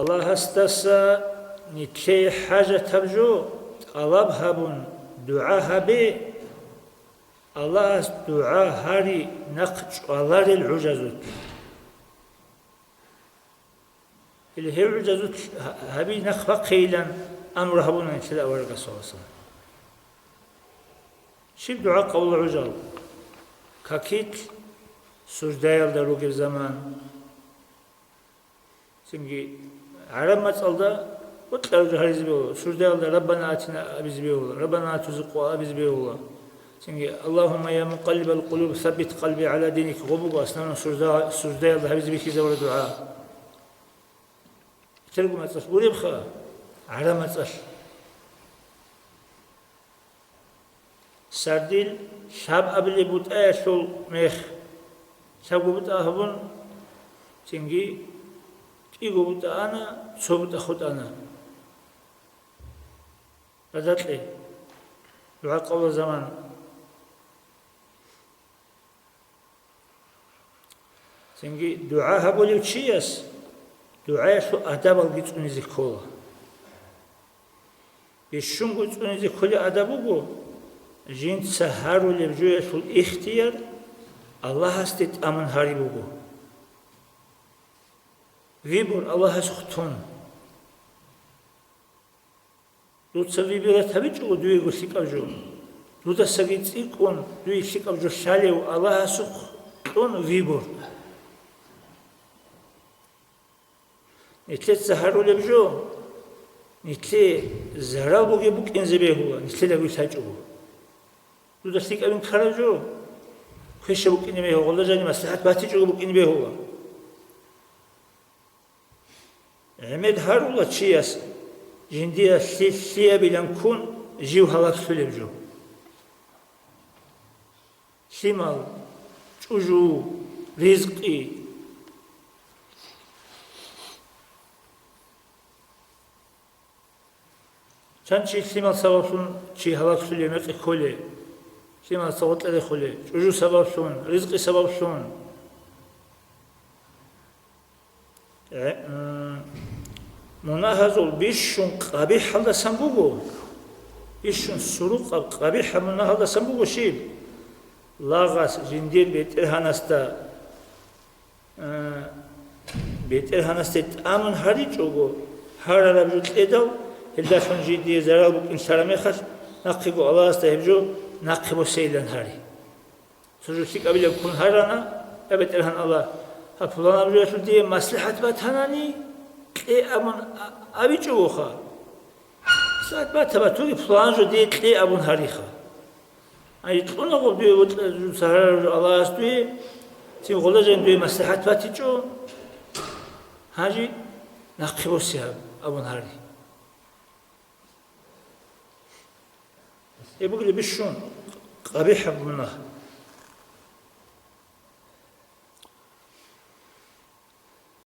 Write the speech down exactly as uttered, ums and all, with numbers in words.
Аллагьасдаса нилъее хӀажатаб жо тӀалаб гьабун, дугӀа гьабе, Аллагьас дугӀа гьари нахъ чӀваларел гӀужазулъ. Гьеб гӀужазулъ гьаби нахъ бахъейилан амру гьабуна нилъеда аварагас, саллаллагьу гӀалайгьи вассалам. Щиб дугӀа къабул гӀужал? Какилъ суждаялда ругеб заман. Цинги гӀараб мацӀалда бокьараб жо гьаризе бегьула, суждаялда «Раббана атина» абизе бегьула, «Раббана ла тузигъ къулубана» абизе бегьула. Цинги «Аллагьумма я мукъаллибал къулуб, саббит къалби гӀала диник» гъо буго, основном сужда-, суждаялда гьабизе бихьизабураб дугӀа. БетӀергу мацӀалъ гуребха, гӀараб мацӀалъ. Сардил лъабабилеб бутӀаялъул мех, лъабго бутӀа гьабун, цинги кӀиго бутӀа ана, цо бутӀа хутӀана. Радакье, дугӀа къабул заман. Цинги дугӀа гьабулев чияс дугӀаялъул адабалги цӀунизе ккола. Бищунго цӀунизе кколеб адаб буго, жинца гьарулеб жоялъул ихтияр Аллагьасде тӀамун гьари буго. Вибор Аллагьас хутун. Дуца выбирать гьабичӀого дуего лъикӀаб жо, дудасаги цӀикӀкӀун дуе лъикӀаб жо лъалев Аллагьасухъ кьун выбор. Нилъеца гьарулеб жо, нилъее зарал бугеб букӀинзе бегьула, нилъеда вилълъачӀого. Дуда лъикӀабин ккараб жо, квеша букӀине бегьула, гъолда жани маслихӀат батичӀого букӀине бегьула. ГӀемер гьарула чияс жиндиялъе лъиябилан ккун жив гьалаклъулеб жо. Лъимал, чӀужу, ризкъи. Чан чи лъимал сабаблъун чи гьалаклъулев мекъи кколей, лъимал сабаблъун рехулей, чӀужу сабаблъун, ризкъи сабаблъун. Э, м, мунагьазул бищун къабихӀалдасан буго, бищун сурукъаб къабихӀаб мунагьалдасан буго щиб? Лагъас жиндир бетӀергьанасда, э, бетӀергьанасде тӀамун гьаричӀого, гьарараб жо кьедал, гьелдалъун жиндие зарал букӀин лъараб мехалъ, нахъего Аллагьасда гьеб жо нахъе босейилан гьари. Цо жо лъикӀабилеб ккун гьарана, я БетӀергьан Аллагь, гьаб пуланаб жоялъул дие маслихӀат батанани, кье абун а-, абичӀогоха. МаслихӀат бата-батуги пулан жо дие кье абун гьариха. Ай, кьуна гъоб дуе вокьа-, жуца гьарараб жо Аллагьас дуе, цин гъолда жан дуе маслихӀат батичӀо, гьанже нахъе босе гьаб абун гьари. Гьеб бугеб бищун къабихӀаб мунагь.